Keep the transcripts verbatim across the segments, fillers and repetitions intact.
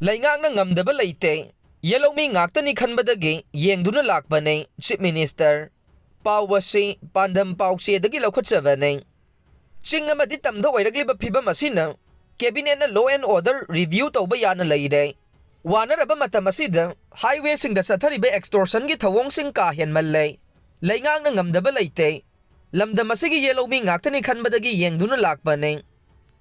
ꯂꯩꯉꯥꯛꯅ ꯉꯝꯗꯕ ꯂꯩꯇꯦ, ꯌꯦꯜꯍꯧꯃꯤ ꯉꯥꯛꯇꯅꯤ ꯈꯟꯕꯗꯒꯤ ꯌꯦꯡꯗꯨꯅ ꯂꯥꯛꯄꯅꯦ, Chief Minister꯫ ꯄꯥꯎ ꯑꯁꯤ ꯄꯥꯟꯗꯝ ꯄꯥꯎꯆꯦꯗꯒꯤ ꯂꯧꯈꯠꯆꯕꯅꯦ꯫ ꯆꯤꯡ ꯑꯃꯗꯤ ꯇꯝꯗ ꯑꯣꯏꯔꯛꯂꯤꯕ ꯐꯤꯕꯝ ꯑꯁꯤꯅ Cabinet ꯅ law and order review ꯇꯧꯕ ꯌꯥꯅ ꯂꯩꯔꯦ꯫ ꯋꯥꯅꯔꯕ ꯃꯇꯝ ꯑꯁꯤꯗ highway ꯁꯤꯡꯗ ꯆꯠꯊꯔꯤꯕ extortion ꯒꯤ ꯊꯧꯑꯣꯡꯁꯤꯡ ꯀꯥ ꯍꯦꯟꯃꯜꯂꯦ꯫ ꯂꯩꯉꯥꯛꯅ ꯉꯝꯗꯕ ꯂꯩꯇꯦ꯫ ꯂꯝꯗꯝ ꯑꯁꯤꯒꯤ ꯌꯦꯜꯍꯧꯃꯤ ꯉꯥꯛꯇꯅꯤ ꯈꯟꯕꯗꯒꯤ ꯌꯦꯡꯗꯨꯅ ꯂꯥꯛꯄꯅꯦ꯫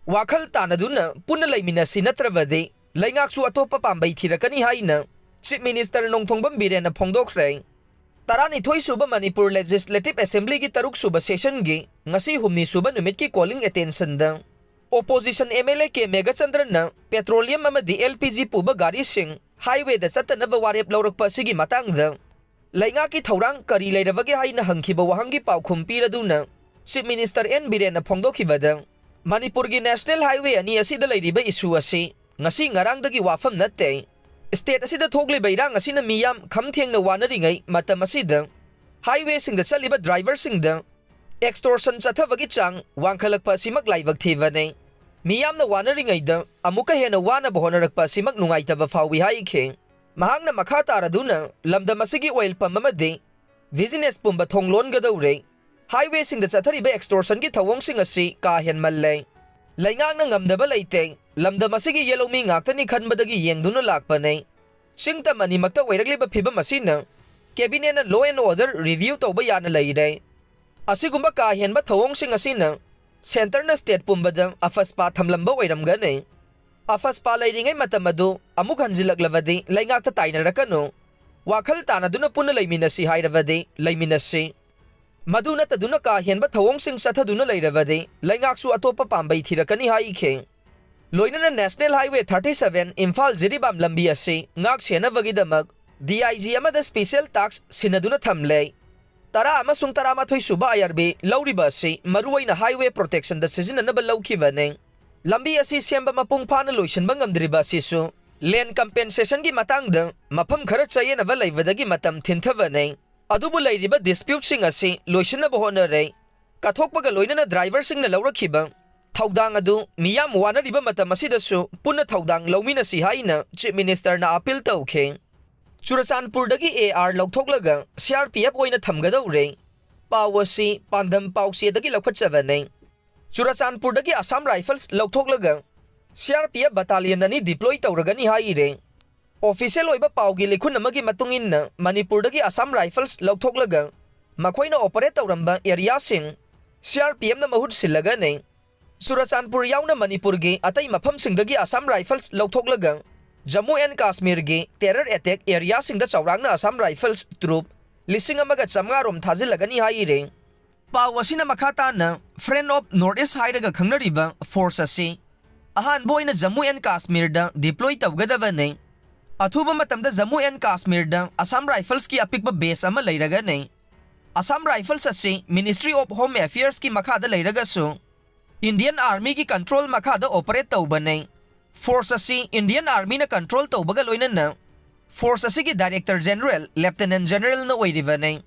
ꯋꯥꯈꯜ ꯇꯥꯅꯗꯨꯅ ꯄꯨꯟꯅ ꯂꯩꯃꯤꯟꯅꯁꯤ, ꯅꯠꯇ꯭ꯔꯕꯗꯤ ꯂꯩꯉꯥꯛꯁꯨ ꯑꯇꯣꯞꯄ ꯄꯥꯝꯕꯩ ꯊꯤꯔꯛꯀꯅꯤ ꯍꯥꯏꯅ Chief Minister ꯅꯣꯡꯊꯣꯡꯕꯝ ꯕꯤꯔꯦꯟꯅ ꯐꯣꯡꯗꯣꯛꯈ꯭ꯔꯦ꯫ ꯇꯔꯥꯅꯤꯊꯣꯏ ꯁꯨꯕ ꯃꯅꯤꯄꯨꯔ Legislative Assembly ꯒꯤ ꯇꯔꯨꯛ ꯁꯨꯕ session ꯒꯤ ꯉꯁꯤ ꯍꯨꯝꯅꯤ ꯁꯨꯕ ꯅꯨꯃꯤꯠꯀꯤ calling attention the opposition M L A K ꯃꯦꯘꯆꯟꯗ꯭ꯔꯟꯅ petroleum ꯑꯃꯗꯤ L P G ꯄꯨꯕ ꯒꯥꯔꯤꯁꯤꯡ highway ꯗ ꯆꯠꯇꯅꯕ ꯋꯥꯔꯦꯞ ꯂꯧꯔꯛꯄ ꯑꯁꯤꯒꯤ ꯃꯇꯥꯡꯗ ꯂꯩꯉꯥꯛꯀꯤ ꯊꯧꯔꯥꯡ ꯀꯔꯤ ꯂꯩꯔꯕꯒꯦ ꯍꯥꯏꯅ ꯍꯪꯈꯤꯕ ꯋꯥꯍꯪꯒꯤ ꯄꯥꯎꯈꯨꯝ ꯄꯤꯔꯗꯨꯅ Chief Minister N ꯕꯤꯔꯦꯟꯅ ꯐꯣꯡꯗꯣꯛꯈꯤꯕꯗ, ꯃꯅꯤꯄꯨꯔꯒꯤ national highway ꯑꯅꯤ ꯑꯁꯤꯗ ꯂꯩꯔꯤꯕ issue ꯑꯁꯤ ꯉꯁꯤ ꯉꯔꯥꯡꯗꯒꯤ ꯋꯥꯐꯝ ꯅꯠꯇꯦ꯫ State ꯑꯁꯤꯗ ꯊꯣꯛꯂꯤꯕ ꯏꯔꯥꯡ ꯑꯁꯤꯅ ꯃꯤꯌꯥꯝ ꯈꯝ ꯊꯦꯡꯅ ꯋꯥꯅꯔꯤꯉꯩ ꯃꯇꯝ ꯑꯁꯤꯗ highway ꯁꯤꯡꯗ ꯆꯠꯂꯤꯕ driver ꯁꯤꯡꯗ extortion ꯆꯠꯊꯕꯒꯤ ꯆꯥꯡ ꯋꯥꯡꯈꯠꯂꯛꯄ ꯑꯁꯤꯃꯛ ꯂꯥꯏꯕꯛ ꯊꯤꯕꯅꯤ꯫ ꯃꯤꯌꯥꯝꯅ ꯋꯥꯅꯔꯤꯉꯩꯗ ꯑꯃꯨꯛꯀ ꯍꯦꯟꯅ ꯋꯥꯅꯕ ꯍꯣꯠꯅꯔꯛꯄ ꯑꯁꯤꯃꯛ ꯅꯨꯡꯉꯥꯏꯇꯕ ꯐꯥꯎꯏ ꯍꯥꯏꯈꯤ꯫ ꯃꯍꯥꯛꯅ ꯃꯈꯥ ꯇꯥꯔꯗꯨꯅ ꯂꯝꯗꯝ ꯑꯁꯤꯒꯤ oil pump ꯑꯃꯗꯤ business ꯄꯨꯝꯕ ꯊꯣꯡ ꯂꯣꯟꯒꯗꯧꯔꯦ꯫ Highway ꯁꯤꯡꯗ ꯆꯠꯊꯔꯤꯕ extortion ꯒꯤ ꯊꯧꯑꯣꯡꯁꯤꯡ ꯑꯁꯤ ꯀꯥ ꯍꯦꯟꯃꯜꯂꯦ꯫ ꯂꯩꯉꯥꯛꯅ ꯉꯝꯗꯕ ꯂꯩꯇꯦ꯫ ꯂꯝꯗꯝ ꯑꯁꯤꯒꯤ ꯌꯦꯜꯍꯧꯃꯤ ꯉꯥꯛꯇꯅꯤ ꯈꯟꯕꯗꯒꯤ ꯌꯦꯡꯗꯨꯅ ꯂꯥꯛꯄꯅꯦ꯫ ꯆꯤꯡ ꯇꯝ ꯑꯅꯤꯃꯛꯇ ꯑꯣꯏꯔꯛꯂꯤꯕ ꯐꯤꯕꯝ ꯑꯁꯤꯅ Cabinet ꯅ law and order review ꯇꯧꯕ ꯌꯥꯅ ꯂꯩꯔꯦ꯫ ꯑꯁꯤꯒꯨꯝꯕ ꯀꯥ ꯍꯦꯟꯕ ꯊꯧꯑꯣꯡꯁꯤꯡ ꯑꯁꯤꯅ centre ꯅ state ꯄꯨꯝꯕꯗ ꯑꯐꯁꯄꯥ ꯊꯝꯂꯝꯕ ꯑꯣꯏꯔꯝꯒꯅꯤ꯫ ꯑꯐꯁꯄꯥ ꯂꯩꯔꯤꯉꯩ ꯃꯇꯝ ꯑꯗꯨ ꯑꯃꯨꯛ ꯍꯟꯖꯤꯜꯂꯛꯂꯕꯗꯤ ꯂꯩꯉꯥꯛꯇ ꯇꯥꯏꯅꯔꯛꯀꯅꯨ꯫ ꯋꯥꯈꯜ ꯇꯥꯅꯗꯨꯅ ꯄꯨꯟꯅ ꯂꯩꯃꯤꯟꯅꯁꯤ ꯍꯥꯏꯔꯕꯗꯤ ꯂꯩꯃꯤꯟꯅꯁꯤ꯫ ꯃꯗꯨ ꯅꯠꯇꯗꯨꯅ ꯀꯥ ꯍꯦꯟꯕ ꯊꯧꯑꯣꯡꯁꯤꯡ ꯆꯠꯊꯗꯨꯅ ꯂꯩꯔꯕꯗꯤ ꯂꯩꯉꯥꯛꯁꯨ ꯑꯇꯣꯞꯄ ꯄꯥꯝꯕꯩ ꯊꯤꯔꯛꯀꯅꯤ ꯍꯥꯏꯈꯤ꯫ ꯂꯣꯏꯅꯅ National Highway thirty seven Imphal Jiribam ꯂꯝꯕꯤ ꯑꯁꯤ ꯉꯥꯛ ꯁꯦꯟꯅꯕꯒꯤꯗꯃꯛ D I G ꯑꯃꯗ special task ꯁꯤꯟꯅꯗꯨꯅ ꯊꯝꯂꯦ꯫ ꯇꯔꯥ ꯑꯃꯁꯨꯡ ꯇꯔꯥꯃꯥꯊꯣꯏ ꯁꯨꯕ I R B ꯂꯧꯔꯤꯕ ꯑꯁꯤ ꯃꯔꯨꯑꯣꯏꯅ highway protection ꯗ ꯁꯤꯖꯤꯟꯅꯅꯕ ꯂꯧꯈꯤꯕꯅꯤ꯫ ꯂꯝꯕꯤ ꯑꯁꯤ ꯁꯦꯝꯕ ꯃꯄꯨꯡ ꯐꯥꯅ ꯂꯣꯏꯁꯤꯟꯕ ꯉꯝꯗ꯭ꯔꯤꯕ ꯑꯁꯤꯁꯨ land compensation ꯒꯤ ꯃꯇꯥꯡꯗ ꯃꯐꯝ ꯈꯔ ꯆꯌꯦꯠꯅꯕ ꯂꯩꯕꯗꯒꯤ ꯃꯇꯝ ꯊꯤꯟꯊꯕꯅꯤ꯫ ꯑꯗꯨꯕꯨ ꯂꯩꯔꯤꯕ dispute ꯁꯤꯡ ꯑꯁꯤ ꯂꯣꯏꯁꯤꯟꯅꯕ ꯍꯣꯠꯅꯔꯦ꯫ ꯀꯠꯊꯣꯛꯄꯒ ꯂꯣꯏꯅꯅ driver ꯁꯤꯡꯅ ꯂꯧꯔꯛꯈꯤꯕ ꯊꯧꯗꯥꯡ ꯑꯗꯨ ꯃꯤꯌꯥꯝ ꯋꯥꯅꯔꯤꯕ ꯃꯇꯝ ꯑꯁꯤꯗꯁꯨ ꯄꯨꯟꯅ ꯊꯧꯗꯥꯡ ꯂꯧꯃꯤꯟꯅꯁꯤ ꯍꯥꯏꯅ Chief Ministerꯅ appeal ꯇꯧꯈꯤ꯫ ꯆꯨꯔꯆꯥꯟꯄꯨꯔꯗꯒꯤ AR ꯂꯧꯊꯣꯛꯂꯒ CRPF ꯑꯣꯏꯅ ꯊꯝꯒꯗꯧꯔꯦ꯫ ꯄꯥꯎ ꯑꯁꯤ ꯄꯥꯟꯗꯝ ꯄꯥꯎꯆꯦꯗꯒꯤ ꯂꯧꯈꯠꯆꯕꯅꯤ꯫ ꯆꯨꯔꯆꯥꯟꯄꯨꯔꯗꯒꯤ Assam Rifles ꯂꯧꯊꯣꯛꯂꯒ CRPF battalion ꯑꯅꯤ deploy ꯇꯧꯔꯒꯅꯤ ꯍꯥꯏꯔꯦ꯫ Official ꯑꯣꯏꯕ ꯄꯥꯎꯒꯤ ꯂꯤꯈꯨꯟ ꯑꯃꯒꯤ ꯃꯇꯨꯡ ꯏꯟꯅ, ꯃꯅꯤꯄꯨꯔꯗꯒꯤ Assam Rifles ꯂꯧꯊꯣꯛꯂꯒ ꯃꯈꯣꯏꯅ operate ꯇꯧꯔꯝꯕ areaꯁꯤꯡ CRPFꯅ ꯃꯍꯨꯠ ꯁꯤꯜꯂꯒꯅꯤ꯫ ꯆꯨꯔꯆꯥꯟꯄꯨꯔ ꯌꯥꯎꯅ ꯃꯅꯤꯄꯨꯔꯒꯤ ꯑꯇꯩ ꯃꯐꯝꯁꯤꯡꯗꯒꯤ Assam Rifles ꯂꯧꯊꯣꯛꯂꯒ Jammu and ꯀꯥꯁꯃꯤꯔꯒꯤ terror attack areaꯁꯤꯡꯗ ꯆꯥꯎꯔꯥꯛꯅ Assam Rifles troop ꯂꯤꯁꯤꯡ ꯑꯃꯒ ꯆꯥꯝꯃꯉꯥ ꯔꯣꯝ ꯊꯥꯖꯤꯜꯂꯒꯅꯤ ꯍꯥꯏꯔꯦ꯫ ꯄꯥꯎ ꯑꯁꯤꯅ ꯃꯈꯥ ꯇꯥꯅ Friend of North East ꯍꯥꯏꯔꯒ ꯈꯪꯅꯔꯤꯕ force ꯑꯁꯤ ꯑꯍꯥꯟꯕ ꯑꯣꯏꯅ ꯖꯝꯃꯨ and ꯀꯥꯁꯃꯤꯔꯗ deploy ꯇꯧꯒꯗꯕꯅꯤ꯫ ꯑꯊꯨꯕ ꯃꯇꯝꯗ ꯖꯝꯃꯨ and ꯀꯥꯁꯃꯤꯔꯗ Assam Riflesꯀꯤ ꯑꯄꯤꯛꯄ base ꯑꯃ ꯂꯩꯔꯒꯅꯤ꯫ Assam Rifles ꯑꯁꯤ Ministry of Home Affairsꯀꯤ ꯃꯈꯥꯗ ꯂꯩꯔꯒꯁꯨ Indian Armyꯒꯤ control ꯃꯈꯥꯗ operate ꯇꯧꯕꯅꯤ꯫ Force ꯑꯁꯤ Indian Armyꯅ control ꯇꯧꯕꯒ ꯂꯣꯏꯅꯅ force ꯑꯁꯤꯒꯤ Director General Lieutenant Generalꯅ ꯑꯣꯏꯔꯤꯕꯅꯤ꯫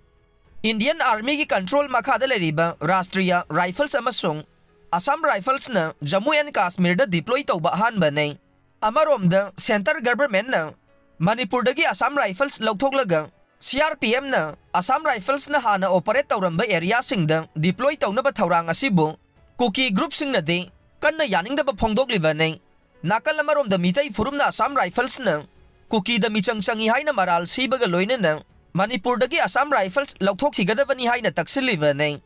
Indian Armyꯒꯤ control ꯃꯈꯥꯗ ꯂꯩꯔꯤꯕ Rashtriya Rifles ꯑꯃꯁꯨꯡ Assam Riflesꯅ ꯖꯝꯃꯨ and ꯀꯥꯁꯃꯤꯔꯗ deploy ꯇꯧꯕ ꯑꯍꯥꯟꯕꯅꯤ꯫ ꯑꯃꯔꯣꯝꯗ, centre governmentꯅ ꯃꯅꯤꯄꯨꯔꯗꯒꯤ Assam Rifles ꯂꯧꯊꯣꯛꯂꯒ CRPFꯅ Assam Riflesꯅ ꯍꯥꯟꯅ operate ꯇꯧꯔꯝꯕ areaꯁꯤꯡꯗ deploy ꯇꯧꯅꯕ ꯊꯧꯔꯥꯡ ꯑꯁꯤꯕꯨ ꯀꯨꯀꯤ groupꯁꯤꯡꯅꯗꯤ ꯀꯟꯅ ꯌꯥꯅꯤꯡꯗꯕ ꯐꯣꯡꯗꯣꯛꯂꯤꯕꯅꯤ꯫ ꯅꯥꯀꯜ ꯑꯃꯔꯣꯝꯗ, ꯃꯤꯇꯩ ꯐꯨꯔꯨꯞꯅ Assam Riflesꯅ ꯀꯨꯀꯤꯗ ꯃꯤꯆꯪ ꯆꯪꯏ ꯍꯥꯏꯅ ꯃꯔꯥꯜ ꯁꯤꯕꯒ ꯂꯣꯏꯅꯅ ꯃꯅꯤꯄꯨꯔꯗꯒꯤ Assam Rifles ꯂꯧꯊꯣꯛꯈꯤꯒꯗꯕꯅꯤ ꯍꯥꯏꯅ ꯇꯛꯁꯤꯜꯂꯤꯕꯅꯤ꯫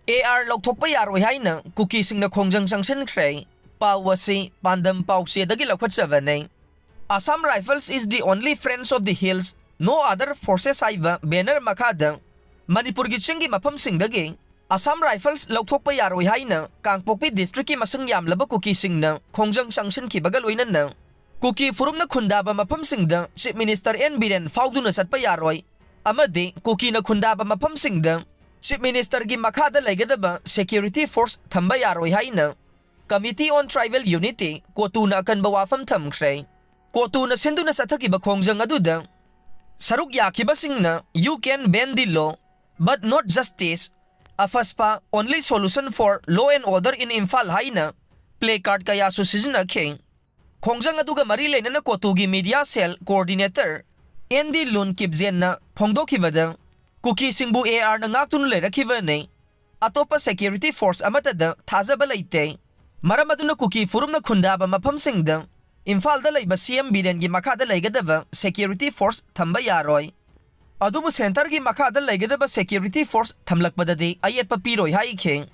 AR ꯂꯧꯊꯣꯛꯄ ꯌꯥꯔꯣꯏ ꯍꯥꯏꯅ ꯀꯨꯀꯤꯁꯤꯡꯅ ꯈꯣꯡꯖꯪ ꯆꯪꯁꯤꯟꯈ꯭ꯔꯦ꯫ ꯄꯥꯎ ꯑꯁꯤ ꯄꯥꯟꯗꯝ ꯄꯥꯎꯆꯦꯗꯒꯤ ꯂꯧꯈꯠꯆꯕꯅꯤ꯫ Assam Rifles is the only Friends of the Hills, no other forces ꯍꯥꯏꯕ banner ꯃꯈꯥꯗ ꯃꯅꯤꯄꯨꯔꯒꯤ ꯆꯤꯡꯒꯤ ꯃꯐꯝꯁꯤꯡꯗꯒꯤ Assam Rifles ꯂꯧꯊꯣꯛꯄ ꯌꯥꯔꯣꯏ ꯍꯥꯏꯅ ꯀꯥꯡꯄꯣꯛꯄꯤ districtꯀꯤ ꯃꯁꯤꯡ ꯌꯥꯝꯂꯕ ꯀꯨꯀꯤꯁꯤꯡꯅ ꯈꯣꯡꯖꯪ ꯆꯪꯁꯤꯟꯈꯤꯕꯒ ꯂꯣꯏꯅꯅ ꯀꯨꯀꯤ ꯐꯨꯔꯨꯞꯅ ꯈꯨꯟꯗꯥꯕ ꯃꯐꯝꯁꯤꯡꯗ Chief Minister N ꯕꯤꯔꯦꯟ ꯐꯥꯎꯗꯨꯅ ꯆꯠꯄ ꯌꯥꯔꯣꯏ ꯑꯃꯗꯤ ꯀꯨꯀꯤꯅ ꯈꯨꯟꯗꯥꯕ ꯃꯐꯝꯁꯤꯡꯗ Chief Ministerꯒꯤ ꯃꯈꯥꯗ ꯂꯩꯒꯗꯕ security force ꯊꯝꯕ ꯌꯥꯔꯣꯏ ꯍꯥꯏꯅ Committee on Tribal Unity, ꯀꯣꯇꯨꯅ ꯑꯀꯟꯕ ꯋꯥꯐꯝ ꯊꯝꯈ꯭ꯔꯦ꯫ ꯀꯣꯇꯨꯅ ꯁꯤꯟꯗꯨꯅ ꯆꯠꯊꯈꯤꯕ ꯈꯣꯡꯖꯪ ꯑꯗꯨꯗ ꯁꯔꯨꯛ ꯌꯥꯈꯤꯕꯁꯤꯡꯅ "You can bend the law, but not justice" ꯑꯐꯁꯄꯥ, Only Solution for Law and Order in Imphal ꯍꯥꯏꯅ ꯄ꯭ꯂꯦ ꯀꯥꯔꯗ ꯀꯌꯥꯁꯨ ꯁꯤꯖꯤꯟꯅꯈꯤ꯫ ꯈꯣꯡꯖꯪ ꯑꯗꯨꯒ ꯃꯔꯤ ꯂꯩꯅꯅ ꯀꯣꯇꯨꯒꯤ ꯃꯤꯗꯤꯌꯥ ꯁꯦꯜ ꯀꯣꯑꯣꯔꯗꯤꯅꯦꯇꯔ ꯑꯦꯟ ꯗꯤ ꯂꯨꯟ ꯀꯤꯞꯖꯦꯟꯅ ꯐꯣꯡꯗꯣꯛꯈꯤꯕꯗ, ꯀꯨꯀꯤꯁꯤꯡꯕꯨ ꯑꯦ ꯑꯥꯔꯅ ꯉꯥꯛꯇꯨꯅ ꯂꯩꯔꯛꯈꯤꯕꯅꯤ꯫ ꯑꯇꯣꯞꯄ ꯁꯦꯀ꯭ꯌꯨꯔꯤꯇꯤ ꯐꯣꯔꯁ ꯑꯃꯠꯇꯗ ꯊꯥꯖꯕ ꯂꯩꯇꯦ꯫ ꯃꯔꯝ ꯑꯗꯨꯅ ꯀꯨꯀꯤ ꯐꯨꯔꯨꯞꯅ ꯈꯨꯟꯗꯥꯕ ꯃꯐꯝꯁꯤꯡꯗ ꯏꯝꯐꯥꯜꯗ ꯂꯩꯕ ꯁꯤ ꯑꯦꯝ ꯕꯤꯔꯦꯟꯒꯤ ꯃꯈꯥꯗ ꯂꯩꯒꯗꯕ ꯁꯦꯀ꯭ꯌꯨꯔꯤꯇꯤ ꯐꯣꯔꯁ ꯊꯝꯕ ꯌꯥꯔꯣꯏ꯫ ꯑꯗꯨꯕꯨ ꯁꯦꯟꯇꯔꯒꯤ ꯃꯈꯥꯗ ꯂꯩꯒꯗꯕ ꯁꯦꯀ꯭ꯌꯨꯔꯤꯇꯤ ꯐꯣꯔꯁ ꯊꯝꯂꯛꯄꯗꯗꯤ ꯑꯌꯦꯠꯄ ꯄꯤꯔꯣꯏ ꯍꯥꯏꯈꯤ꯫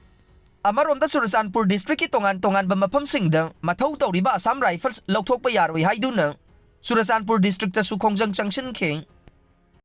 ꯑꯃꯔꯣꯝꯗ ꯆꯨꯔꯆꯥꯟꯄꯨꯔ ꯗꯤꯁꯇ꯭ꯔꯤꯛꯀꯤ ꯇꯣꯉꯥꯟ ꯇꯣꯉꯥꯟꯕ ꯃꯐꯝꯁꯤꯡꯗ ꯃꯊꯧ ꯇꯧꯔꯤꯕ ꯑꯁꯥꯝ ꯔꯥꯏꯐꯜꯁ ꯂꯧꯊꯣꯛꯄ ꯌꯥꯔꯣꯏ ꯍꯥꯏꯗꯨꯅ ꯆꯨꯔꯆꯥꯟꯄꯨꯔ ꯗꯤꯁꯇ꯭ꯔꯤꯛꯇꯁꯨ ꯈꯣꯡꯖꯪ ꯆꯪꯁꯤꯟꯈꯤ꯫